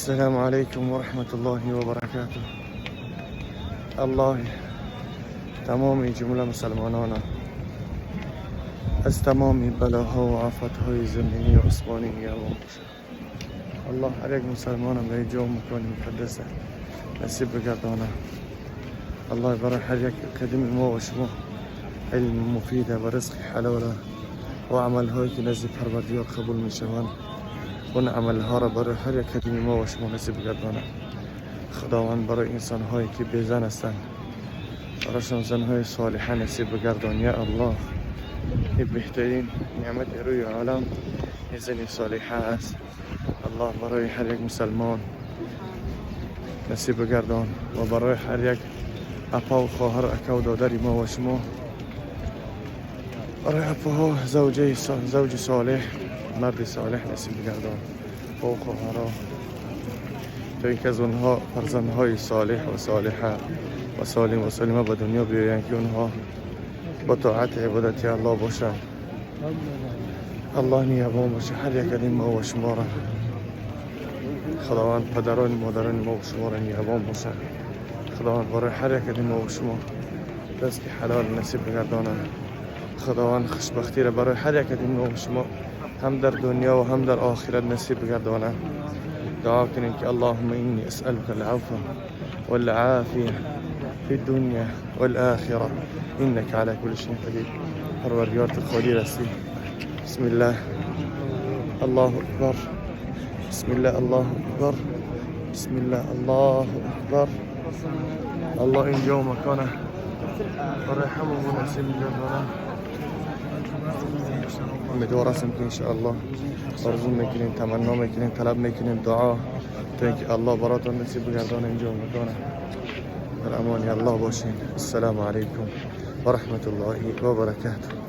السلام عليكم ورحمة الله وبركاته. الله تمام جمله مسلمانان از تمام بلاها و آفتهای زمینی و آسمانی نگهبان باشه. الله هر یک مسلمان به جا و مکان مقدس نصیب بگردانه. الله برای هر یک کدوم ما و شما علم مفید و رزق حلال و عمل هایی که نزد پروردگار قبول میشوند، اون عمل ها را برای هر یک کدوم ما و شما نصیب بگردانه. خداوند برای انسان هایی که بیزن هستند، برایشان زن های صالحه نصیب بگردان. یا الله، این بهترین نعمت روی عالم زن صالحه است. الله برای هر یک مسلمان نصیب بگردان و برای هر یک اپا و خواهر، اکا و دادر ما و شما، برای اپاها زوجه زوج صالح، مرد صالح نصیب بگردان و خواهرها، تا اینکه از اونها فرزندهای صالح و صالحه و سالم و سالمه به دنیا بیایند که اونها با طاعت عبادت الله باشند. الله نگهبان باشه هر یک از ما و شما را. خداوند پدران، مادران ما و شما را نگهبان باشه. خداوند برای هر یک از ما و شما رزق حلال نصیب بگردانه. خداوند خوشبختی را برای هر یک از ما و شما هم در دنیا و هم در آخرت نصیب بگردانه. دعا کنیم که اللهم إني أسألك العفو والعافية في الدنيا والآخرة إنك على كل شيء قدير. پروردگار، تو قادر هستی. بسم الله، الله اکبر، بسم الله، الله اکبر، بسم الله، الله اکبر. الله اینجا و مکانه برای هممون نصیب میگردانه. امیدوار هستم که انشاءالله آرزو میکنیم، تمنا میکنیم، طلب میکنیم، دعا تا اینکه الله براتون نصیب بگردانه اینجا و مکانه. در امان الله باشین. السلام علیکم و رحمت الله و برکاته.